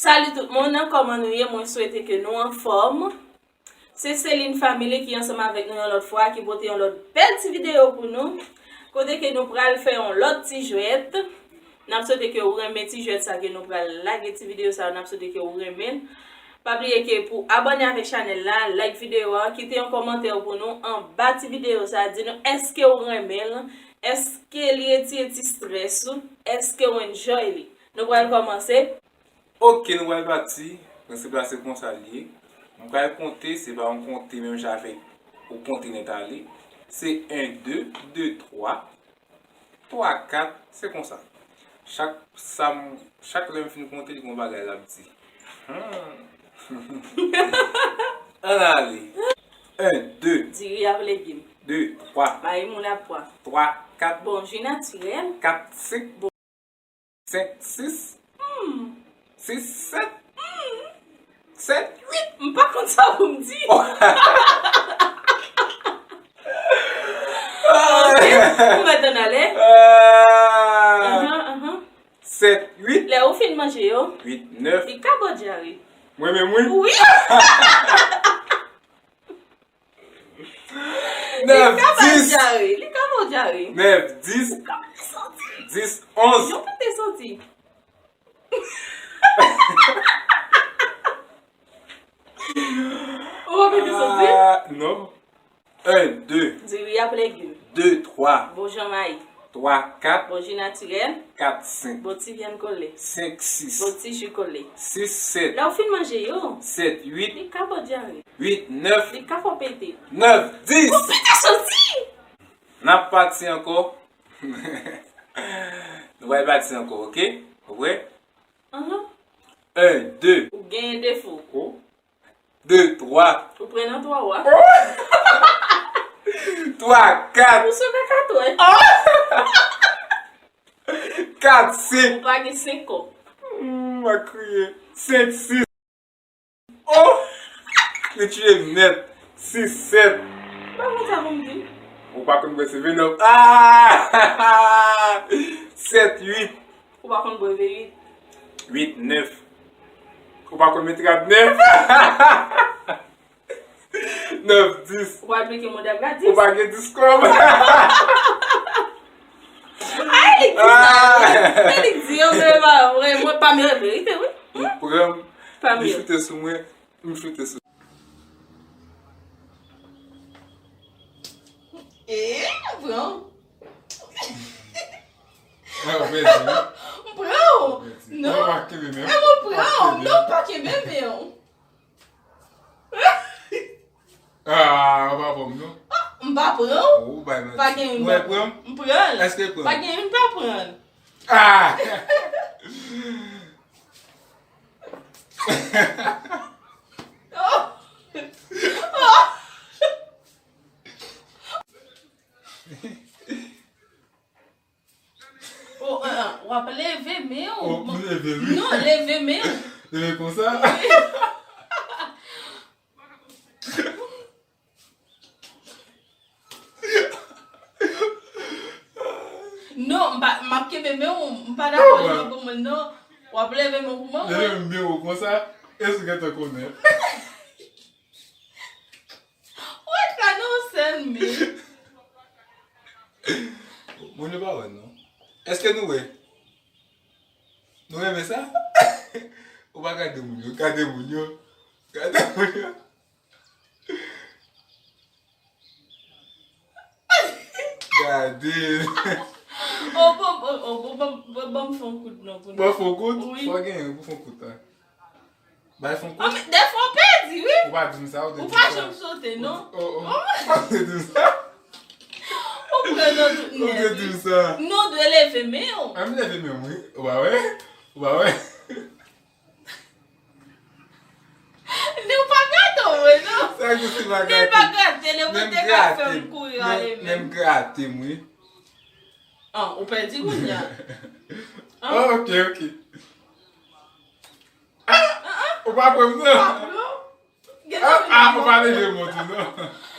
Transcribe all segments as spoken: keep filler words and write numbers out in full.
Salut tout moun, kòman nou ye? Mwen swete ke nou anfòm. Se Celine Family ki ansanm avèk nou yon lòt fwa, ki pote yon lòt bèl ti videyo pou nou. Kote ke nou pral fè yon lòt ti jwèt. N ap swete ke ou renmen ti jwèt sa ke nou pral lage ti videyo sa, n ap swete ke ou renmen l. Pa bliye ke pou abòne avèk chanèl la, like videyo a, kite yon kòmantè pou nou anba ti videyo sa, di nou èske ou renmen l, èske li retire ti strès ou, èske ou enjoy li. Nou pral kòmanse. Ok, nou pral pati. Prensip la se konsa l ye. Mwen pral konte, se pa yon konte menm jan avèk ou konte nèt ale. Se en, de, de, twa, twa, kat, se konsa. Chak sa m, chak lè m fin konte, li gon bagay l ap di. Hmm. Ann ale. En, de. Diri ak legim. De, twa. Mayi moun ak pwa. Twa, kat. Bon, ji natirèl. Kat, senk. Senk, sis. Hmm. Sis, sèt. Hmm. Sèt, uit. M pa konn sa pou m di. Oh. Ok, ou mèt ann ale. Ah. Ahan, ahan. Sèt, uit. Lè ou fin manje yo, uit, nèf. Li ka ba w dyare. Mwen menm, wi. Wi. Nèf, dis. Li ka ba w dyare. Li ka ba w dyare. Nèf, dis. Ou ka pete santi. Dis, onz. Yo pete santi. Ou pa pete santi? Ah, non. En, de. Diri ak legim. De, twa. Bon jan mayi. Twa, kat. Bon ji natirèl. Kat, senk. Bon ti vyann kole. Senk, sis. Bon ti ji kole. Sis, sèt. Lè w fin manje yo, sèt, uit. Li ka ba w dyare. Uit, nèf. Li ka fè w pete. Nèf, dis. Ou pete santi! N ap pati ankò. Nou pral pati ankò, ok? Ou prè? Ahan. En, de. Ou genyen defo. Oh. De, twa. Ou pran nan twa wa. Oh. Twa, kat. Ou sou kaka twè. Oh. Kat, senk. Ou pa gen senk kòb. Hmm, m a kriye. Senk, sis. Oh! Li tiye m nèt. Sis, sèt. M pa konn sa pou m di. Ou pa konn bwè seven up. Ah! Sèt, uit. Ou pa konn bwè veyit. Uit, nèf. Ou pa konn mete rad nèf. Nèf, dis. Ou pa aplike mòd a gratis. Ou pa gen dis kòb. Ay, li di sa, wi. Li di yo, men pa vre. Mwen pa m verite, wi. Li pran m, li choute sou mwen, m choute sou. E, m pran w. Ah, ou pèdi, wi. M pran w. Ou pèdi. Non. Ou pa kenbe menm. E, mwen pran w. Non, pa kenbe menm. Ah, ou pa pran m, non. Ah, m pa pran w. Ou bay manti. Pa gen youn. Ou pran m? M pran l. Èske pran? Pa gen youn pa pran l. Ah! Oh! Oh! Oh, ah, ah, w ap leve men w. Oh, m leve, wi. Non, leve men w. Leve konsa? Wi. Non, m pa, m ap kenbe men w, m pa dakò li pa pran mwen, non. W ap leve men w pou mwen. Leve men w konsa, e si w gentan konnen. Wèt la nan sèn men. Moun yo pa wè non. Èske nou wè? Nou renmen sa? Ou pa gade moun yo, gade moun yo. Gade moun yo. Gade. Oh, bon, bon, oh, bon, bon, bon, bon, fè yon kout non pou nou. Bon, fè yon kout? Wi. Fò genyen pou fè yon kout la. Bay fon kout. Dèfwa w pèdi, wi. Ou pa di m sa, ou te di m sa. Ou pa janm sote, non. Ou te di m sa. Ou pran nan tout nèt, wi. Ou te di m sa. Non, w dwe leve men w. A, m leve men m, wi. Ou pa wè? Ou pa wè? Li pa grate w, non. Sa ki se pa grate? Li pa grate, li mete ka fè m kouri ale menm. Men m grate m, wi. Ah, ou pèdi kounye a. Ah, ok, ok. Ah, ah, ou pa pran m non. Pa pran. Ah, ah, ou pa leve men tou non.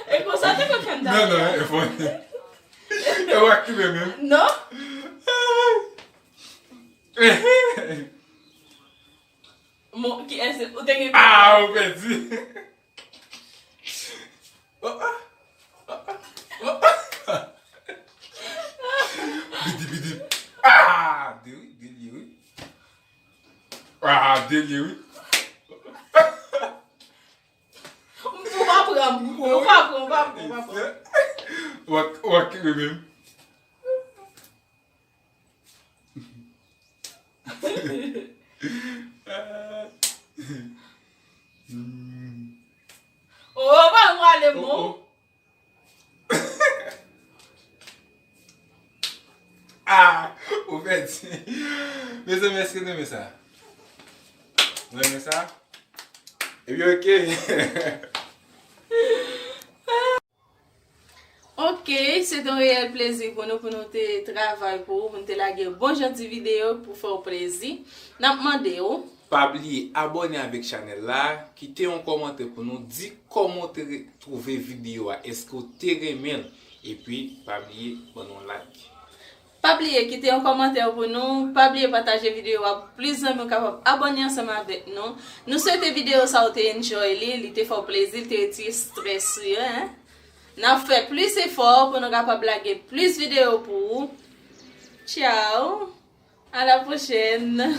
E konsa te konn fè m ta. Non, non, e fò. E w ak ki menm? Non. Ah. Èske ou te gen... Ah, ou pèdi. Oh, ah. Oh, ah. Oh, ah. Bidi, bidi. Ah, de wi, de li wi. Ah, de li wi. Ou pa pran, ou pa pran, ou pa pran, ou pa pran. Wak, wak, wi menm. Oh, pa nou ale, mon. Ah, ou pèdi. Mezanmi, èske nou renmen sa? Nou renmen sa? Ebyen, oke. Ok, se te yon reyèl plezi pou nou, pou nou te travay pou ou, pou nou te lage bon jan ti videyo pou fè w plezi. N ap mande w. Pa bliye abòne avèk chanèl la, kite yon kòmantè pou nou, di kòman w te re-, twouve videyo a, èske w te renmen l, epi pa bliye ban nou like. Pa bliye kite yon kòmantè pou nou, pa bliye pataje videyo a pou plis zanmi w kapab abòne ansanm avèk nou. Nou swete videyo sa w te enjoy li, li te fè w plezi, li te retire strès ou yo, en. N ap fè plis efò pou nou kapab lage plis videyo pou ou. Tchao. À la prochaine.